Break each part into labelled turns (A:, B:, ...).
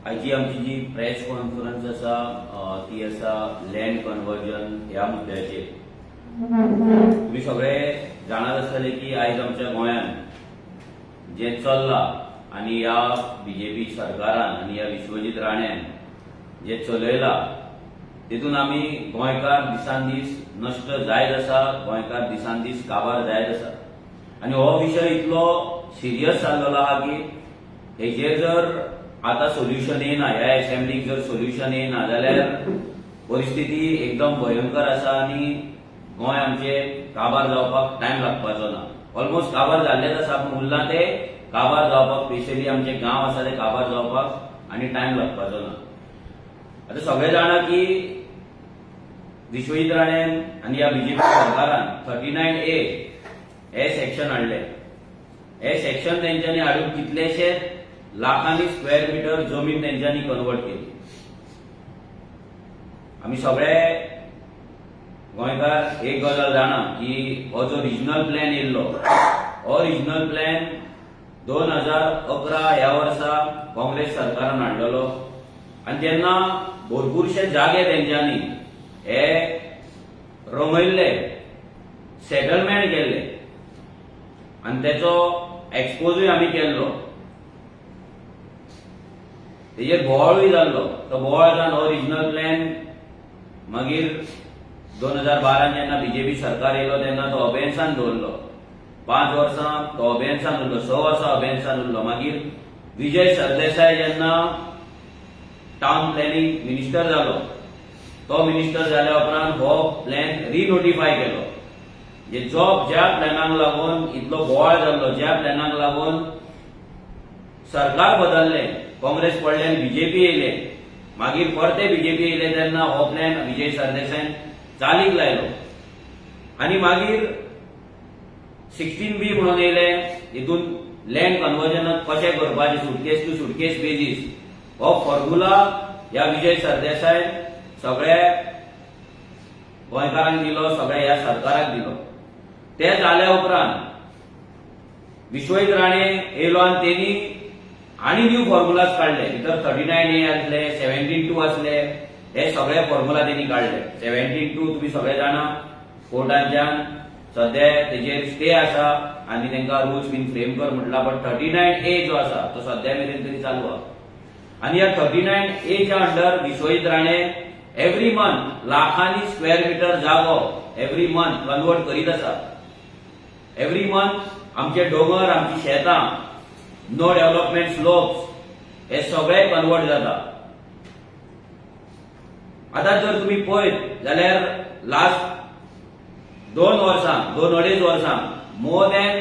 A: आयची आमची जी प्रेस कॉन्फरन्स आसा, ती आसा लँड कन्वर्जन ह्या मुद्द्याचेर. तुमी सगळे जाणात आसतले की आयज आमच्या गोंयांत जें चल्लां आनी ह्या बीजेपी सरकारान आनी ह्या विश्वजीत राण्यान जें चलयलां, तितून आमी गोंयकार दिसान दीस नश्ट जायत आसा, गोंयकार दिसान दीस काबार जायत आसा. आनी हो विशय इतलो सिरियस जाल्लो आहा की हेजेर जर आतां सोल्युशन येना, ह्या एसेंब्लीक जर सोल्युशन येना जाल्यार परिस्थिती एकदम भयंकर आसा आनी गोंय आमचें काबार जावपाक टायम लागपाचो ना. ऑलमोस्ट काबार जाल्लेच आसा, पूण उरलां ते काबार जावपाक, स्पेशली आमचे गांव आसा ते काबार जावपाक आनी टायम लागपाचो ना. आतां सगळे जाणा की विश्वजीत राणेन आनी ह्या बीजेपी सरकारान 39A हे सेक्शन हाडले. हे सेक्शन तेंच्यांनी हाडून कितलेशे लाखांनी स्क्वेअर मिटर जमीन तेंच्यांनी कन्वर्ट केली. आमी सगळे गोंयकार एक गजाल जाणा की हो जो रिजनल प्लॅन येयल्लो, हो रिजनल प्लॅन 2011 ह्या वर्सा काँग्रेस सरकारान हाडलेलो आनी तेन्ना भरपूरशे जागे तेंच्यांनी हे रंगयल्ले, सेटलमेंट केल्ले आनी तेचो एक्सपोजूय आमी केल्लो. तेजेर बोवाळूय जाल्लो. तो बोवाळ जावन हो रिजनल प्लॅन मागीर 2012 जेन्ना बीजेपी सरकार येयलो तेन्ना तो अबेन्सान दवरलो. 5 वर्सां तो अबेन्सान उरलो, 6 वर्सां अबेन्सान उरलो. मागीर विजय सरदेसाय जेन्ना टावन प्लॅनिंग मिनिस्टर जालो, तो मिनिस्टर जाल्या उपरांत हो प्लॅन रिनोटिफाय केलो. जे जो ज्या प्लॅनाक लागून इतलो बोवाळ जाल्लो, ज्या प्लॅनाक लागून सरकार बदललें, काँग्रेस पडलें आनी बीजेपी येयले, मागीर परते बीजेपी येयले तेन्ना हो प्लॅन विजय सरदेसायन चालीक लायलो. आनी मागीर 16B म्हणून येयले. हितून लँड कन्वर्जन कशें करपाचें, suitcase to suitcase basis, हो फॉर्म्युला ह्या विजय सरदेसाय सगळ्या गोंयकारांक दिलो, सगळ्या ह्या सरकाराक दिलो. ते जाल्या उपरांत विश्वजीत राणे येयलो आनी तेणी आनी न्यू फॉर्म्युलाज काडले. भितर 39A आसले, 17(2) आसले, हे सगळे फॉर्म्युला तेणी काडले. 17(2) तुमी सगळे जाणा, कोर्टांच्यान सध्या तेजेर स्टे आसा आनी तांकां रुल्स बीन फ्रेम कर म्हटला. बट 39A जो आसा तो सध्या मेरेन तरी चालू आहा. आनी ह्या 39Aच्या under Vishwajit Rane every month लाखांनी स्क्वेअर मिटर जागो एव्हरी मंथ कन्वर्ट करीत आसा. एव्हरी मंथ आमचे दोंगर, आमची शेतां, नो डेव्हलपमेंट स्लोप्स हे सगळे कन्वर्ट जाता. आतां जर तुमी पळयत जाल्यार लास्ट 2 वर्सां, 2-2.5 वर्सां more than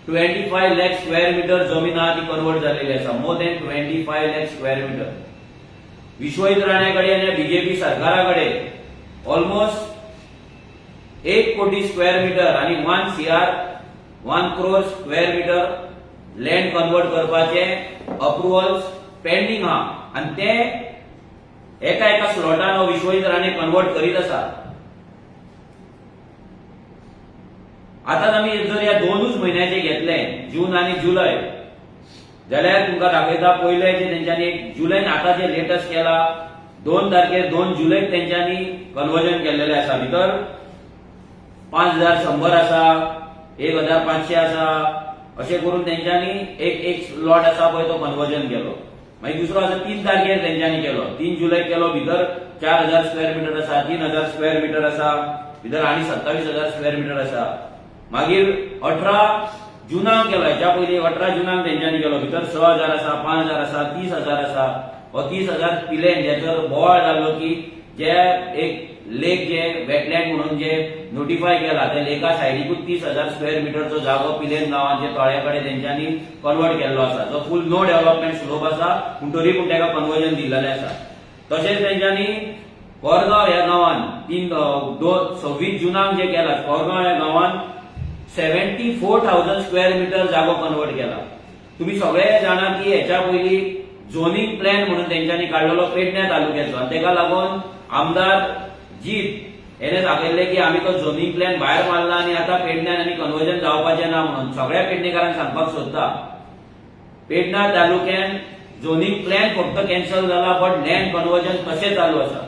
A: 25 lakh square meter जमीन आहा ती कन्वर्ट जाल्लेली आसा, more than 25 lakh square meter. Vishwajit Rane कडेन आनी बीजेपी सरकारा कडेन ऑलमोस्ट 1 कोटी स्क्वेअर मिटर आनी 1 CR, 1 crore square meter land convert करपाचे अप्रुव्हल्स पेंडींग आहा आनी ते एका एका स्लॉटान हो विश्वजीत राणे कन्वर्ट करीत आसा. आतां आमी जर ह्या 2ूच म्हयन्याचे घेतले, जून आनी जुलय, जाल्यार तुमकां दाखयता. पयले जे तेंच्यांनी जुलयन आतां जे लेटस्ट केला, 2 तारखेर, 2 जुलयक तेंच्यांनी कन्वर्जन केल्लेलें आसा. भितर 5100 आसा, 1500 आसा, अशें करून तेंच्यांनी एक एक स्लॉट आसा पळय तो कन्वर्जन केलो. मागीर दुसरो आसा, 3 तारखेर तेंच्यांनी केलो, 3 जुलयक केलो. भितर 4000 स्क्वेअर मिटर आसा, 3000 स्क्वेअर मिटर आसा भितर आनी 27,000 स्क्वेअर मिटर आसा. मागीर 18 जुनाक केलो, हेच्या पयलीं 18 जुनाक तेंच्यांनी केलो. भितर 6000 आसा, 5000 आसा, 30,000 आसा. हो 30,000 पिलेन जेचो बोवाळ जाल्लो की जे एक लेक जे वेटलँड म्हणून जे नोटिफाय केला, त्या लेका सायडीकूच 30,000 स्क्वेअर मिटरचो जागो पिलेन गांवांचे तळ्या कडेन तेंच्यांनी कन्वर्ट केल्लो आसा, जो फूल नो डेव्हलपमेंट स्लोप आसा, पूण तरी पूण ताका कन्वर्जन दिल्लेलें आसा. तशेंच तेंच्यांनी कोरगांव ह्या गांवान तीन दोन 26 जुनाक जे केला, कोरगांव ह्या गांवान 74,000 square meter जागो कन्वर्ट केला. तुम्ही सगळे जाणा की हेच्या पयलीं झोनिंग प्लॅन म्हणून तेंच्यांनी काडलेलो पेडण्या तालुक्याचो आनी तेका लागून आमदार जीत हेणे दाखयल्लें की आमी तो झोनिंग प्लॅन भायर मारला आनी आतां पेडण्यान आनी कन्वर्जन जावपाचें ना म्हणून. सगळ्या पेडणेकारांक सांगपाक सोदता, पेडणा तालुक्यान झोनिंग प्लॅन फक्त कॅन्सल जाला, बट लँड कन्वर्जन तशें चालू आसा.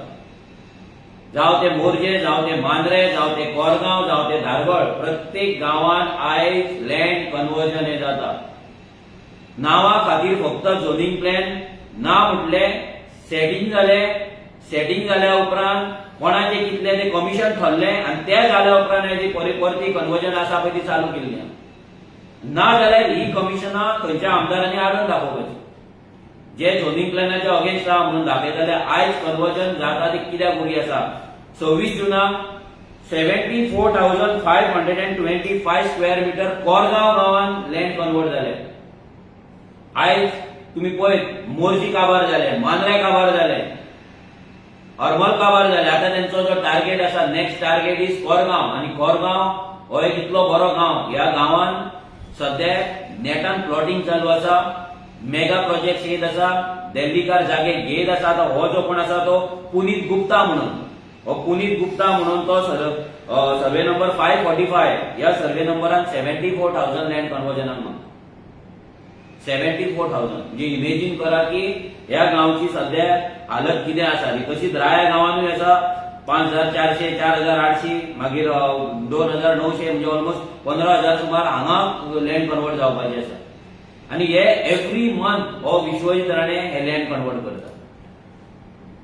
A: जावं ते मोरजे, जावं ते मांद्रे, जावं ते कोरगांव, जावं ते धारगळ, प्रत्येक गांवान आयज लँड कन्वर्जन हे जाता. नांवा खातीर फक्त झोनिंग प्लॅन ना म्हटले, सेटिंग जाले. सेटिंग जाल्या उपरांत कोणाचे कितले ते कमिशन ठरले आनी ते जाल्या उपरांत जी परती कन्वर्जन आसा पळय ती चालू केल्ली आहा. ना जाल्यार ही कमिशनां खंयच्या आमदारांनी हाडून दाखोवपाची, जे झोनिंग प्लॅनाच्या अगेन्स्ट आहा म्हणून दाखयतले. आयज कन्वर्जन जाता ते कित्याक उरी आसा? 26 जुनाक 74,525 square meter Korgaon गांवान लँड कन्वर्ट जाले. आयज तुम्ही पळयत, मोरजी काबार जाले, मांद्रे काबार जाले, हरमल काबार जाले. आता तेंचो जो टार्गेट आसा, नेक्स्ट टार्गेट is Korgaon. आनी कोरगांव हो एक इतलो बरो गांव. ह्या गांवान सध्या नेटान प्लॉटिंग चालू आसा, मेगा प्रोजेक्ट येत आसा, दिल्लीकार जागे घेत आसा. आतां हो जो कोण आसा तो पुनीत गुप्ता म्हणून, हो पुनीत गुप्ता म्हणून तो सर्वे नंबर 545, ह्या सर्वे नंबरान 74,000 लँड कन्वर्जनाक मागता. 74,000 म्हणजे इमेजीन करा की ह्या गांवची सध्या हालत कितें आसा ती. तशीच राया गांवानूय आसा, 5400, 4800, मागीर 2900, म्हणजे ऑलमोस्ट 15,000 सुमार हांगा लँड कन्वर्ट जावपाचे आसा. आनी हे एवरी मंथ हो विश्वजीत राणे हे लँड कन्वर्ट करता.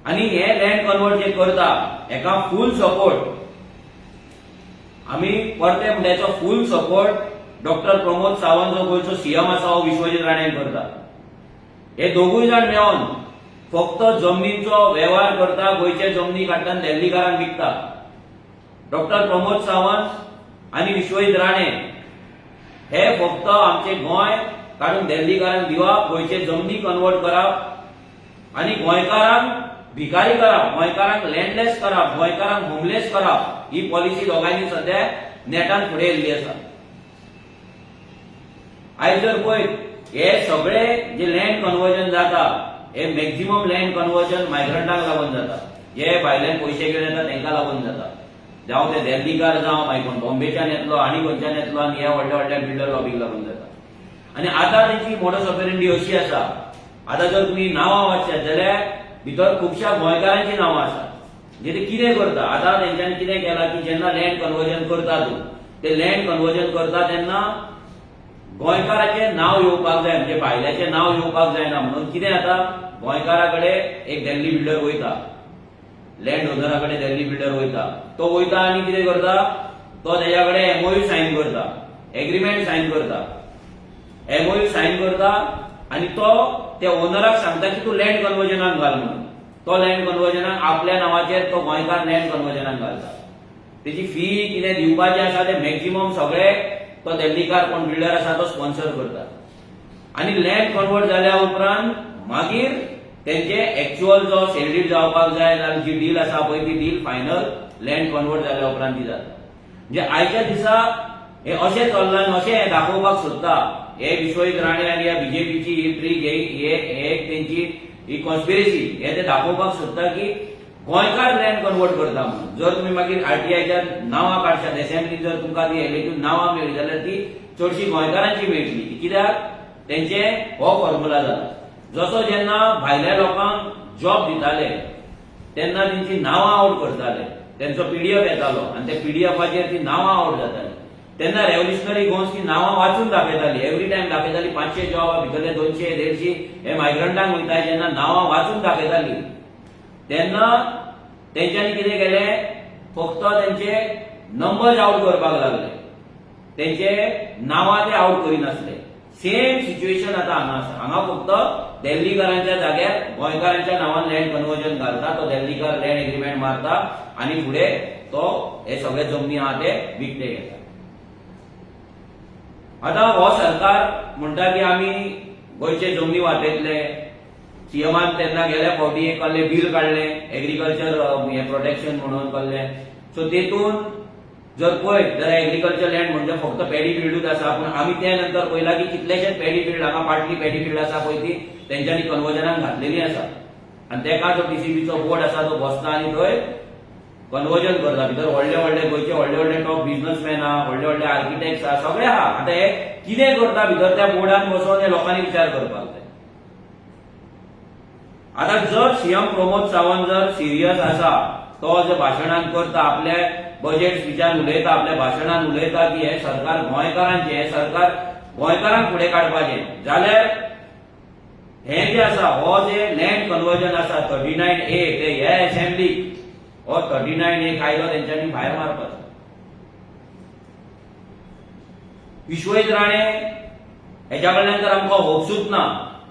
A: आनी हे लँड कन्वर्ट जे करता हेका फूल सपोर्ट आमी परते म्हणटा, हेचो फूल सपोर्ट डॉक्टर प्रमोद सावंत, जो गोंयचो सीएम आसा, हो विश्वजीत राणेन करता. हे दोगूय जाण मेळोन फक्त जमनीचो वेव्हार करता. गोंयचे जमनी काडटा आनी दिल्लीकारांक विकता. डॉक्टर प्रमोद सावंत आनी विश्वजीत राणे हे फक्त आमचे गोंय काडून दिल्लीकारांक दिवप, गोंयचे जमनी कन्वर्ट करप आनी गोंयकारांक भिकारी करप, गोंयकारांक लँडलेस करप, गोंयकारांक होमलेस करप, ही पॉलिसी दोगांयनी सध्या नेटान फुडें येयल्ली आसा. आयज जर पळयत, हे सगळे जे लँड कन्वर्जन जाता, हे मॅक्झिमम लँड कन्वर्जन मायग्रंटांक लागून जाता, जे भायल्यान पयशे घेवन येता तांकां लागून जाता. जावं ते दिल्लीकार जावं, मागीर कोण बॉम्बेच्यान येतलो आनी खंयच्यान येतलो, आनी ह्या व्हडल्या व्हडल्या बिल्डर लॉबीक लागून जाता. आनी आतां तेंची मोडस ऑपेरेंडी अशी आसा, आतां जर तुमी नांवां वाचशात जाल्यार भितर खुबश्या गोंयकारांची नांवां आसात. म्हणजे ते कितें करता, आतां तेंच्यांनी कितें केलां की जेन्ना लँड कन्वर्जन करता तूं, ते लँड कन्वर्जन करता तेन्ना गोंयकाराचें नांव येवपाक जाय, म्हणजे भायल्याचें नांव येवपाक जायना. म्हणून कितें जाता, गोंयकारा कडेन एक दिल्ली बिल्डर वयता, लँड ओनरा कडेन दिल्ली बिल्डर वयता. तो वयता आनी कितें करता, तो तेज्या कडेन एमओयू सायन करता, एग्रीमेंट सायन करता. एमओयू सायन करता आनी तो त्या ओनराक सांगता की तूं लँड कन्वर्जनाक घाल म्हणून. तो लँड कन्वर्जनाक आपल्या नांवाचेर तो गोंयकार लँड कन्वर्जनाक घालता. तेजी फी कितें दिवपाची आसा ते मॅक्झिमम सगळे तो दिल्लीकार कोण बिल्डर आसा तो स्पॉन्सर करता. आनी लँड कन्वर्ट जाल्या उपरांत मागीर तेंचे एक्च्युअल जो सेल डीड जावपाक जाय जाल्यार जी डील आसा पळय, ती डील फायनल लँड कन्वर्ट जाल्या उपरांत ती जाता. म्हणजे आयच्या दिसा हे अशें चल्लां आनी अशें हें दाखोवपाक सोदता हे विश्वजीत राणे आनी ह्या बीजेपीची ही ट्रीक, हे एक तेंची ही कॉन्स्पिरसी. हे ते दाखोवपाक सोदता की गोंयकार लँड कन्वर्ट करता म्हणून. जर तुमी मागीर आरटीआयच्या नांवां काडशात, एसेंब्ली जर तुमकां ती एलेक्टिव्ह नांवां मेळ्ळी जाल्यार ती चडशी गोंयकारांची मेळटली. कित्याक तेंचे हो फॉर्म्युला जाला, जसो जेन्ना भायल्या लोकांक जॉब दिताले तेन्ना तेंची नांवां आवट करताले. तेंचो पीडीएफ येतालो आनी त्या पीडीएफाचेर ती नांवां आवट जाताली. तेन्ना रेव्होल्युशनरी गोवन्स ती नांवां वाचून दाखयताली, एवरी टायम दाखयताली. 500 जॉब भितरले 200 150 हे मायग्रंटांक वयता. जेन्ना नांवां वाचून दाखयताली तेन्ना तेंच्यांनी कितें केलें, फक्त तेंचे नंबर्स आवट करपाक लागले, तेंचे नांवां ते आवट करिनासले. सेम सिच्युएशन आतां हांगा आसा. हांगा फक्त दिल्लीकारांच्या जाग्यार गोंयकारांच्या नांवान लँड कन्वर्जन घालता. तो दिल्लीकार लँड एग्रीमेंट मारता आनी फुडें तो हे सगळे जमनी आहा ते विकते घेता. आतां हो सरकार म्हणटा की आमी गोंयचे जमनी वाटयतले. सीएमान तेन्ना गेल्या फावटी एक कसलें बील काडलें, एग्रीकल्चर हें प्रोटेक्शन म्हणून कसलें. सो तेतून जर पळयत जाल्यार एग्रीकल्चर लँड म्हणजे फक्त पॅडी फिल्डूच आसा. पूण आमी त्या नंतर पळयलां की कितलेशेच पॅडी फिल्ड हांगा, पाटली पॅडी फिल्ड आसा पळय, ती तेंच्यांनी कन्वर्जनाक घातलेली आसा. आनी तेका जो टीसीबीचो बोर्ड आसा तो बसता आनी थंय कन्वर्जन करता. भितर व्हडले व्हडले गोंयचे व्हडले व्हडले टॉप बिझनसमॅन आहा, व्हडले व्हडले आर्किटेक्ट आहा, सगळे आहा. आतां हे कितें करता भितर त्या बोर्डान बसोन, हे लोकांनी विचार करपाक जाय. आता जर सीएम प्रमोद सावंत जर सिरियस आसा, तो जे भाशणान करता, आपल्या बजेट स्पिचान उलयता, आपल्या भाशणान उलयता की हे सरकार गोंयकारांचें, हे सरकार गोंयकारांक फुडें काडपाचें, जाल्यार हे जे आसा, हो जे लँड कन्वर्जन आसा 39A, ते ह्या असेंब्लीक हो 39A कायदो तेंच्यांनी भायर मारपाचो. विश्वजीत राणे हेच्या कडल्यान तर आमकां होप्सूच ना,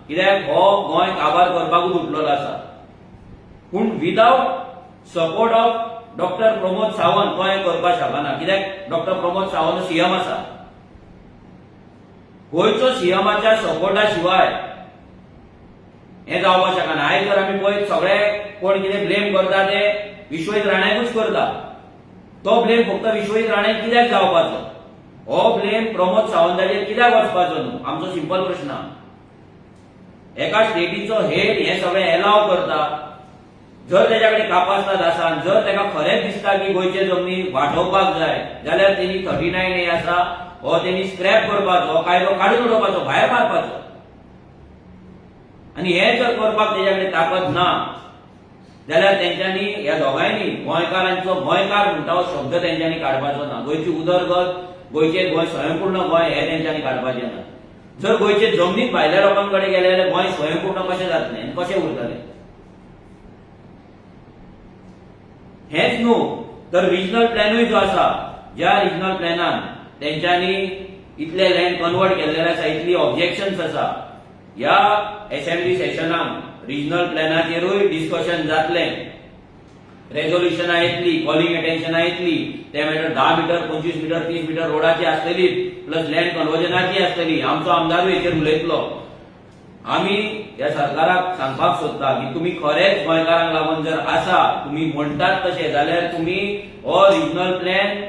A: कित्याक हो गोंय काबार करपाकूच उठलेलो आसा. पूण without support of Doctor Pramod Sawant तो हें करपाक शकना, कित्याक डॉक्टर प्रमोद सावंत सीएम आसा. गोंयचो सीएमाच्या सपोर्टा शिवाय हें जावपाक शकना. आयज जर आमी पळयत, सगळे कोण कितें ब्लेम करता ते विश्वजीत राण्याकूच करता. तो ब्लेम फक्त विश्वजीत राण्याक कित्याक जावपाचो? हो ब्लेम प्रमोद सावंताचेर कित्याक वचपाचो न्हू? आमचो सिंपल प्रश्न. एका स्टेटीचो हेड हे सगळें एलाव करता, जर तेच्या कडेन कापास्ताद आसा आनी जर ताका खरेंच दिसता की गोंयचे जमनी वाटोवपाक जाय, जाल्यार तेणी 39A आसा हो तेणी स्क्रॅप करपाचो, हो कायदो काडून उडोवपाचो, भायर मारपाचो. आनी हें जर करपाक तेच्या कडेन ताकद ना जाल्यार तेंच्यांनी ह्या दोगांयनी गोंयकारांचो गोंयकार म्हणटा हो शब्द तेंच्यांनी काडपाचो ना. गोंयची उदरगत, गोंयचे गोंय स्वयंपूर्ण गोंय हे तेंच्यांनी काडपाचें ना. जर गोंयचे जमनीत भायल्या लोकां कडेन गेले जाल्यार गोंय स्वयंपूर्ण कशें जातलें आनी कशें उरतलें? हेंच न्हू तर रिजनल प्लॅनूय जो आसा, ज्या रिजनल प्लॅनान तेंच्यांनी इतले लँड कन्वर्ट केल्लेले आसा, इतली ऑब्जेक्शन्स आसा, ह्या एसेंब्ली सेशनाक रिजनल प्लॅनाचेरूय डिस्कशन जातलें, रेजोल्युशनां येतली, कॉलिंग अटेन्शनां येतली. ते मिटर, 10 मिटर, 25 मिटर, 30 मिटर रोडाची आसतली, प्लस लँड कन्वर्जनाची आसतली. आमचो आमदारूय हेचेर उलयतलो. आमी ह्या सरकाराक सांगपाक सोदता की तुमी खरेंच गोंयकारांक लागून जर आसा, तुमी म्हणटात तशें जाल्यार तुमी हो रिजनल प्लॅन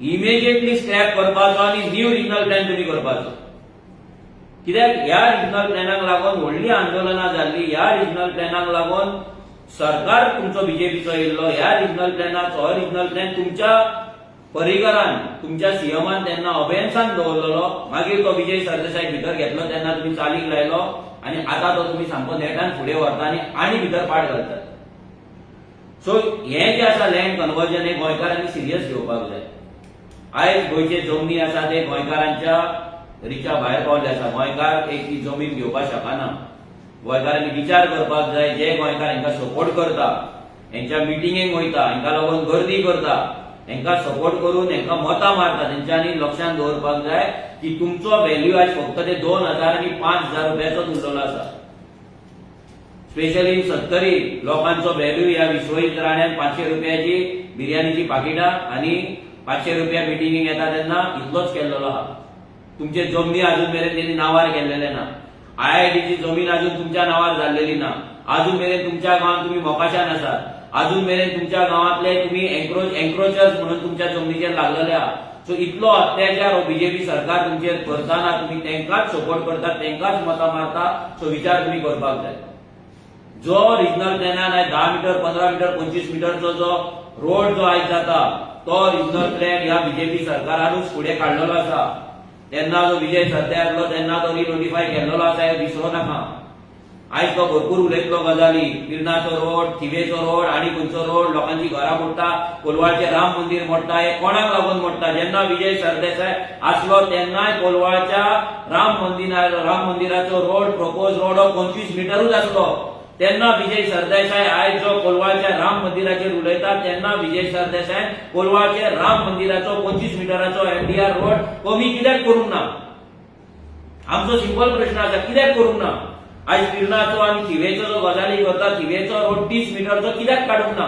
A: इमिजिएटली स्क्रॅप करपाचो आनी न्यू रिजनल प्लॅन तुमी करपाचो. कित्याक ह्या रिजनल प्लॅनाक लागून व्हडली आंदोलनां जाल्ली, ह्या रिजनल प्लॅनाक लागून सरकार तुमचो बीजेपीचो येयल्लो. ह्या रिजनल प्लॅनाचो, हो रिजनल प्लॅन तुमच्या परिगरान, तुमच्या सीएमान तेन्ना अबेन्सान दवरलेलो. मागीर तो विजय सरदेसाय भितर घेतलो, तेन्ना तुमी चालीक लायलो आनी आतां तो तुमी सामको नेटान फुडें व्हरता आनी भितर पाट घालतात. सो हें जें आसा लँड कन्वर्जन, हें गोंयकारांनी सिरियस घेवपाक जाय. आयज गोंयचे जमनी आसा ते गोंयकारांच्या रिचा भायर पावले आसा. गोंयकार एक ती जमीन घेवपाक शकना. गोंयकारांनी विचार करपाक जाय. जे गोंयकार हांकां सपोर्ट करता, हेंच्या मिटिंगेक वयता, हांकां लागून गर्दी करता, हांकां सपोर्ट करून हांकां मतां मारता, तेंच्यांनी लक्षांत दवरपाक जाय की तुमचो व्हॅल्यू आयज फक्त ते 2000 आनी 5000 रुपयाचोच उरलेलो आसा. स्पेशली सत्तरी लोकांचो व्हॅल्यू ह्या विश्वजीत राण्यान 500 रुपयाची बिर्याणीची पाकिटां आनी 500 रुपया मिटिंगेक येता तेन्ना इतलोच केल्लो आहा. तुमचे जमनी अजून मेरेन तेणी नांवार केल्लेले ना. आयआयटीची जमीन अजून तुमच्या नांवार जाल्लेली ना. अजून मेरेन तुमच्या गांवांत तुमी मोकाशान आसात. अजून मेरेन तुमच्या गांवांतले तुमी एन्क्रोचर्स म्हणून तुमच्या जमनीचेर लागलेले आहा. सो इतलो अत्याचार हो बीजेपी सरकार तुमचेर करताना तुमी तेंकांच सपोर्ट करतात, तेंकांच मतां मारता. सो विचार तुमी करपाक जाय. जो रिजनल प्लॅनान आयज 10 मिटर, 15 मिटर, 25 मिटरचो जो रोड जो आयज जाता, तो रिजनल प्लॅन ह्या बीजेपी सरकारानूच फुडें काडलेलो आसा. तेन्ना जो विजय सरदेसाय आसलो तेन्ना तो रिनोटिफाय केल्लो आसा, हें विसरो नाका. आयज तो भरपूर उलयतलो गजाली, पिर्णाचो रोड, थिवेचो रोड आनी खंयचो रोड, लोकांची घरां मोडटा, कोलवाळचें राम मंदीर मोडटा. हे कोणाक लागून मोडटा? जेन्ना विजय सरदेसाय आसलो तेन्नाय कोलवाळच्या राम मंदिराचो रोड, प्रपोज रोड हो 25 मिटरूच आसलो. तेन्ना विजय सरदेसाय आयज जो कोलवाळच्या राम मंदिराचेर उलयता, तेन्ना विजय सरदेसाय कोलवाळचे राम मंदिराचो 25 मिटराचो एमडीआर रोड कमी कित्याक करूंक ना? आमचो सिंपल प्रश्न आसा, कित्याक करूंक ना? आयज पिर्णाचो आनी थिवेचो जो गजाली करता, थिवेचो रोड 30 मिटरचो कित्याक काडूंक ना?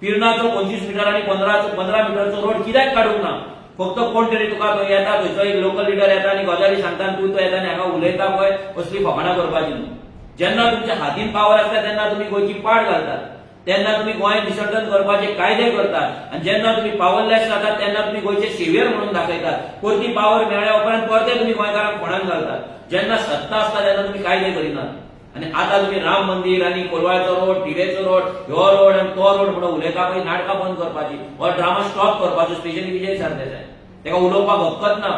A: पिर्णाचो 25 मिटर आनी 15 मिटरचो रोड कित्याक काडूंक ना? फक्त कोण तरी तुका थंय येता, थंयचो एक लोकल लिडर येता आनी गजाली सांगता आनी तूं तो येता आनी हांगा उलयता पळय, असली फकाणां करपाची न्हू. जेन्ना तुमच्या हातीन पावर आसता तेन्ना तुमी गोंयची पाट घालतात, तेन्ना तुमी गोंय विसर्जन करपाचे कायदे करतात आनी जेन्ना तुमी पावरलेस जातात तेन्ना तुमी गोंयचे सेवियर म्हणून दाखयतात. परती पावर मेळ्ळ्या उपरांत परते तुमी गोंयकारांक फोंडान घालतात. जेन्ना सत्ता आसता तेन्ना तुमी कायदे करिनात आनी आतां तुमी राम मंदीर आनी कोलवाळचो रोड, थिवेचो रोड, ह्यो रोड आनी तो रोड म्हणून उलयता पळय. नाटकां बंद करपाची, हो ड्रामा स्टॉप करपाचो. स्पेशली विजय सरदेसाय, ताका उलोवपाक हक्कत ना.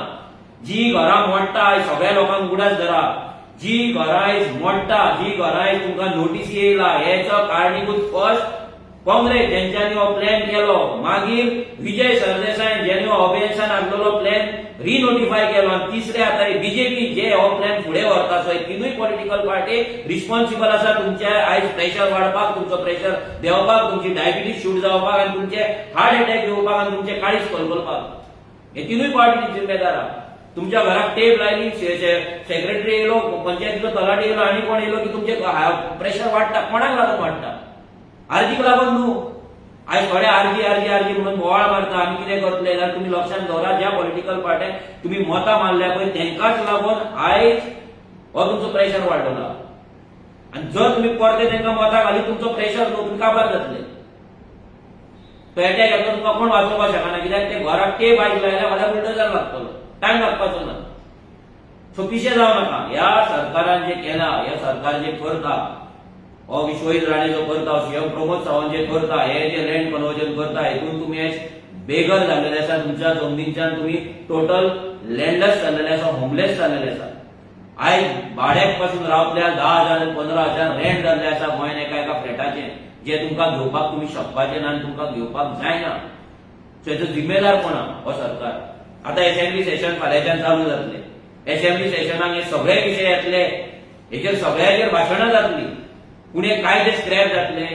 A: जी घरां मोडटा, सगळ्या लोकांक उगडास धरा. जी घरां आयज मोडटा, जी घरां आयज तुमकां नोटीस येयला, हेचो कारणीभूत फर्स्ट काँग्रेस, जेंच्यांनी हो प्लॅन केलो. मागीर विजय सरदेसाय, ज्यांनी हो अभियन्सान आसलेलो प्लॅन रिनोटिफाय केलो, आनी तिसरे आतां बीजेपी, जे हो प्लॅन फुडें व्हरता. सो हे तिनूय पॉलिटिकल पार्टी रिस्पॉन्सिबल आसा तुमचे आयज प्रेशर वाडपाक, तुमचो प्रेशर देंवपाक, तुमची डायबिटीज शूट जावपाक आनी तुमचे हार्ट अटॅक येवपाक आनी तुमचे काळीज कलकलपाक. हे तिनूय पार्टी जिम्मेदार आहा. तुमच्या घराक टेप लायली, सेक्रेटरी येयलो, पंचायतीचो तलाठी येयलो आनी कोण येयलो की तुमचे प्रेशर वाडटा. कोणाक लागून वाडटा? आरजीक लागून न्हू. आयज थोडे आरजी, आरजी, आरजी म्हणून बोवाळ मारता. आमी कितें करतले जाल्यार तुमी लक्षात दवरा, ज्या पॉलिटिकल पार्ट्यांक तुमी मतां मारल्या पळय, तांकांच लागून आयज हो तुमचो प्रेशर वाडलेलो. आनी जर तुमी परते तांकां मतां घाली, तुमचो प्रेशर न्हू, तुमी काबार जातले. तो एटॅक येतलो, तुमकां कोण वाचोवपाक शकना, कित्याक ते घराक टेप आयज लायल्या, फाल्यां बुलडोजर लागतलो, टायम लागपाचो ना. सो पिशे जावं नाका. ह्या सरकारान जे केलां, ह्या सरकार जे करता, हो विश्वजीत राणे जो करता, सीएम प्रमोद सावंत जे करता, हे जे लँड कन्वर्जन करता, हेतून तुमी आयज बेघर जाल्लेले आसा. तुमच्या जमनींच्यान तुमी टोटल लँडलेस जाल्लेले आसा, होमलेस जाल्लेले आसा. आयज भाड्याक पासून रावतल्या 10,000, 15,000 रेंट जाल्ले आसा गोंयान एका एका फ्लॅटाचे, जे तुमकां घेवपाक तुमी शकपाचे ना आनी तुमकां घेवपाक जायना. सो हेचो जिम्मेदार कोण आहा? हो सरकार. आतां एसेंब्ली सेशन फाल्यांच्यान चालू जातले. एसेंब्ली सेशनाक हे सगळे विशय येतले, हेचेर सगळ्याचेर भाशणां जातली. पूण हे कायदे स्क्रॅप जातले,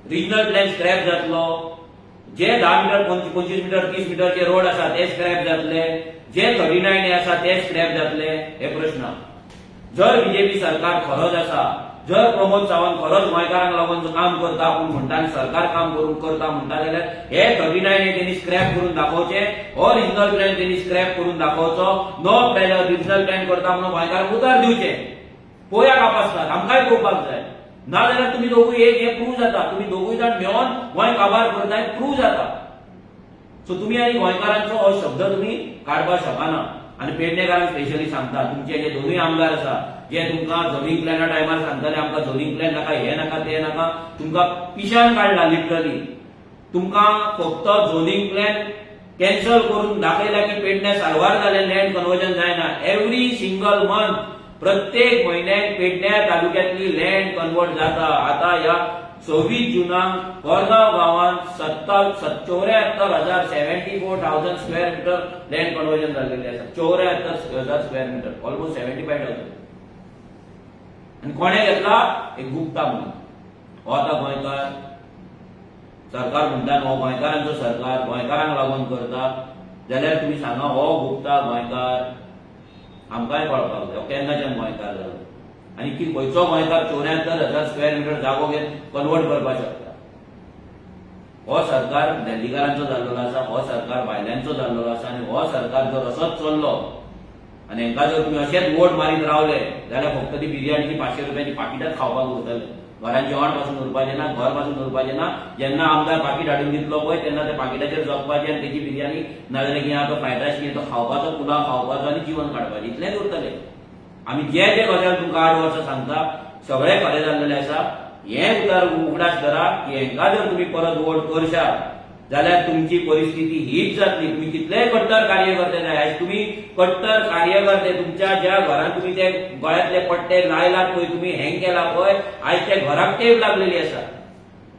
A: रिजनल प्लॅन स्क्रॅप जातलो, जे 10 मिटर, 25 मिटर, 30 मिटरचे रोड आसा ते स्क्रॅप जातले, जे 39 आसा ते स्क्रॅप जातले, हे प्रश्न. जर बीजेपी सरकार खरोच आसा, जर प्रमोद सावंत खरोच गोंयकारांक लागून जो काम करता आपूण म्हणटा आनी सरकार काम करून करता म्हणटा जाल्यार हे 39 तेणी स्क्रॅप करून दाखोवचे, हो रिजनल प्लॅन तेणी स्क्रॅप करून दाखोवचो. नो रिजनल प्लॅन करता म्हणून गोंयकारांक उतर दिवचे. पोया कापासतात, आमकांय पळोवपाक जाय. नाजाल्यार तुमी दोगूय एक हे प्रूव जाता. तुमी दोगूय जाण मेळोन गोंय काबार करताय, प्रूव जाता. सो तुमी आनी गोंयकारांचो हो शब्द तुमी काडपाक शकना. आनी पेडणेकारांक स्पेशली सांगता, तुमचे जे दोनूय आमदार आसा, जे तुमकां झोनिंग प्लॅना टायमार सांगताले, आमकां झोनिंग प्लॅन नाका, हे नाका, ते नाका, तुमकां पिशान काडला लिटरली. तुमकां फक्त झोनिंग प्लॅन कॅन्सल करून दाखयला की पेडणे साल्वार जालें, लँड कन्वर्जन जायना. एवरी सिंगल मंथ, प्रत्येक म्हयन्याक पेडण्या तालुक्यातली लँड कन्वर्ट जाता. आता ह्या 26 जुनाक कोरगांव गांवांत 74,000, 74,000 square meter land conversion जाल्लेलें आसा. 74,000 square meter, almost 75,000. आनी कोणें घेतला? एक गुप्ता म्हणून. हो आतां गोंयकार सरकार म्हणटा, हो गोंयकारांचो सरकार, गोंयकारांक लागून करता, जाल्यार तुमी सांगा, हो गुप्ता गोंयकार? आमकांय कळपाक जाय, हो केन्नाच्यान गोंयकार जालो आनी की खंयचो गोंयकार 74,000 स्क्वेअर मिटर जागो घेवन कन्वर्ट करपाक शकता? हो सरकार दिल्लीकारांचो जाल्लो आसा, हो सरकार भायल्यांचो जाल्लो आसा. आनी हो सरकार जर असोच चल्लो आनी हांकां जर तुमी अशेच वोट मारीत रावले जाल्यार फक्त ती बिर्याणीची 500 रुपयांची पाकिटाच खावपाक उरतले. घरान जेवण पासून उरपाचें ना, घर पासून उरपाचें ना. जेन्ना आमदार पाकीट हाडून दितलो पळय, तेन्ना त्या पाकिटाचेर जगपाचें आनी तेची बिर्याणी, नाजाल्यार कितें आहा तो फ्रायड रायस कितें तो खावपाचो, पुलाव खावपाचो आनी जिवन काडपाचें, इतलेंच उरतलें. आमी जे जे गजाल तुमकां 8 वर्सां सांगता, सगळें खरें जाल्लेलें आसा. हें उतर उगडास धरा की हांकां जर तुमी परत वोट करशात जाल्यार तुमची परिस्थिती हीच जातली. तुमी कितलेय कट्टर कार्यकर्ते जाय, आयज तुमी कट्टर कार्यकर्ते, तुमच्या ज्या घरान तुमी ते गळ्यांतले पट्टे लायलात पळय, तुमी हँग केला पळय, आयज त्या घराक टेप लागलेली आसा,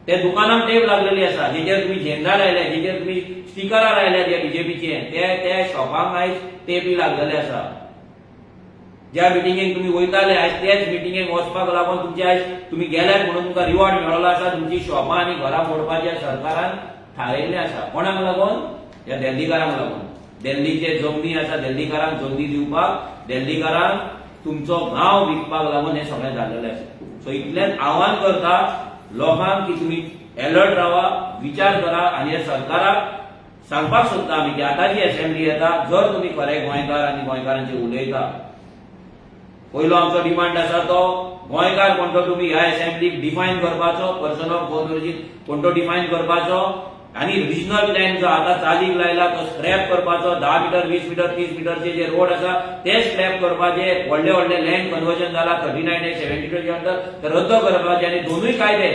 A: त्या दुकानाक टेप लागलेली आसा. जेचेर तुमी झेंडा लायल्या, जेचेर तुमी स्टिकरां लायल्या जे बीजेपीचे, ते त्या शॉपांक आयज टेपी लागलेले आसा. ज्या मिटिंगेक तुमी वयताले, आयज त्याच मिटिंगेक वचपाक लागून तुमचे आयज तुमी गेल्यात म्हणून तुमकां रिवॉर्ड मेळ्ळो आसा. तुमची शॉपां आनी घरां मोडपाचें सरकारान थारायल्लें आसा. कोणाक लागून? ह्या दिल्लीकारांक लागून. दिल्लीचे जमनी आसा, दिल्लीकारांक जमनी दिवपाक, दिल्लीकारांक तुमचो गांव विकपाक लागून हें सगळें जाल्लेलें आसा. सो इतलेंच आव्हान करता लोकांक की तुमी एलर्ट रावा, विचार करा. आनी ह्या सरकाराक सांगपाक सोदता आमी की आतां जी असेंब्ली येता, जर तुमी खरे गोंयकार आनी गोंयकारांचे उलयता, पयलो आमचो डिमांड आसा तो गोंयकार कोण तो तुमी ह्या असेंब्लीक डिफायन करपाचो, पर्सन ऑफ गोवन ओरिजीन कोण तो डिफायन करपाचो आनी रिजनल प्लॅन जो आतां चालीक लायला तो स्क्रॅप करपाचो. 10 मिटर, 20 मिटर, 30 मिटरचे जे रोड आसा ते स्क्रॅप करपाचे. व्हडले व्हडले लँड कन्वर्जन जाला 39A, 72 चे अंडर, ते रद्द करपाचे आनी दोनूय कायदे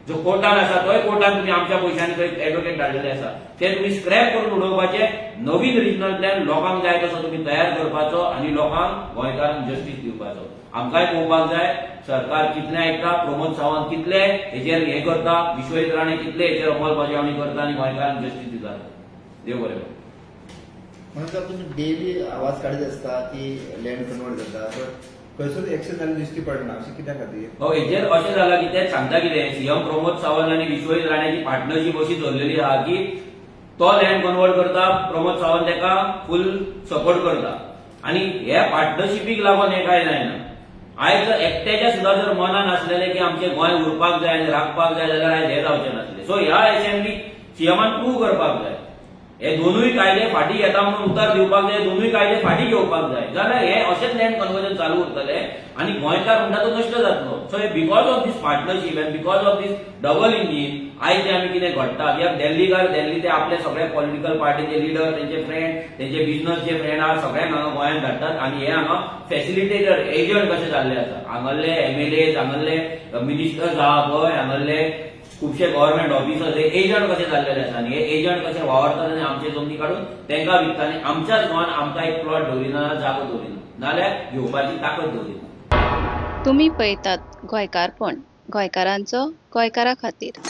A: जो कोर्टान आसा तोय कोर्टान तुमी आमच्या पयशांनी थंय एडवोकेट धाडलेले आसा, ते तुमी स्क्रॅप करून उडोवपाचे. नवीन रिजनल प्लॅन लोकांक जाय तसो तुमी तयार करपाचो आनी लोकांक, गोंयकारांक जस्टीस दिवपाचो. आमकांय पळोवपाक जाय सरकार कितलें आयकता, प्रमोद सावंत कितले हेजेर हें करता, विश्वजीत राणे कितले हेचेर अंमलबजावणी करता आनी गोंयकारांक जस्टीस दिता. देव बरें करूं.
B: म्हणून तर तुमी डेली आवाज काडीत आसता की लँड कन्वर्ट जाता, बट खंयसर एक्शन जाल्लें दिश्टी पडना, अशें कित्या खातीर?
A: हो, हेजेर अशें जालां की तेच सांगता कितें, सीएम प्रमोद सावंत आनी विश्वजीत राण्याची पार्टनरशीप अशी चल्लेली आहा की तो लँड कन्वर्ट करता, प्रमोद सावंत तेका फूल सपोर्ट करता आनी हे पार्टनरशिपीक लागून हें कांय जायना. आयज जर एकट्याच्या सुद्दां जर मनान आसलेलें की आमचें गोंय उरपाक जाय आनी राखपाक जाय जाल्यार आयज हें जावचें नासलें. सो ह्या असेंब्लीक सीएमान प्रूव करपाक जाय, हे दोनूय कायदे फाटीं घेता म्हणून उतर दिवपाक जाय, दोनूय कायदे फाटीं घेवपाक जाय. जाल्यार हे अशेंच लँड कन्वर्जन चालू उरतलें आनी गोंयकार म्हणटा तो नश्ट जातलो. So because of this partnership and because of this double engine आयज जे आमी कितें घडटा कित्याक दिल्लीकार, दिल्ली ते आपले सगळे पॉलिटिकल पार्टीचे लिडर, तेंचे फ्रेंड, तेंचे बिझनसचे फ्रेंड आहा, सगळ्यांक हांगा गोंयांत धाडटात आनी हे हांगा फॅसिलिटेटर, एजंट कशे जाल्ले आसा. हांगासरले एमएलए, हांगासरले मिनिस्टर्स आहा पळय, हांगासरले खुबशे गव्हर्नमेंट ऑफिसर्स हे एजंट कशे जाल्लेले आसा आनी हे एजंट कशे वावरतात आनी आमचे जमनी काडून तांकां विकता आनी आमच्याच गोंयांत आमकां एक प्लॉट दवरिना, जागो दवरिना, नाल्यार घेवपाची ताकद दवरिना.
C: तुमी पळयतात गोंयकारपण, गोंयकारांचो गोंयकारा खातीर.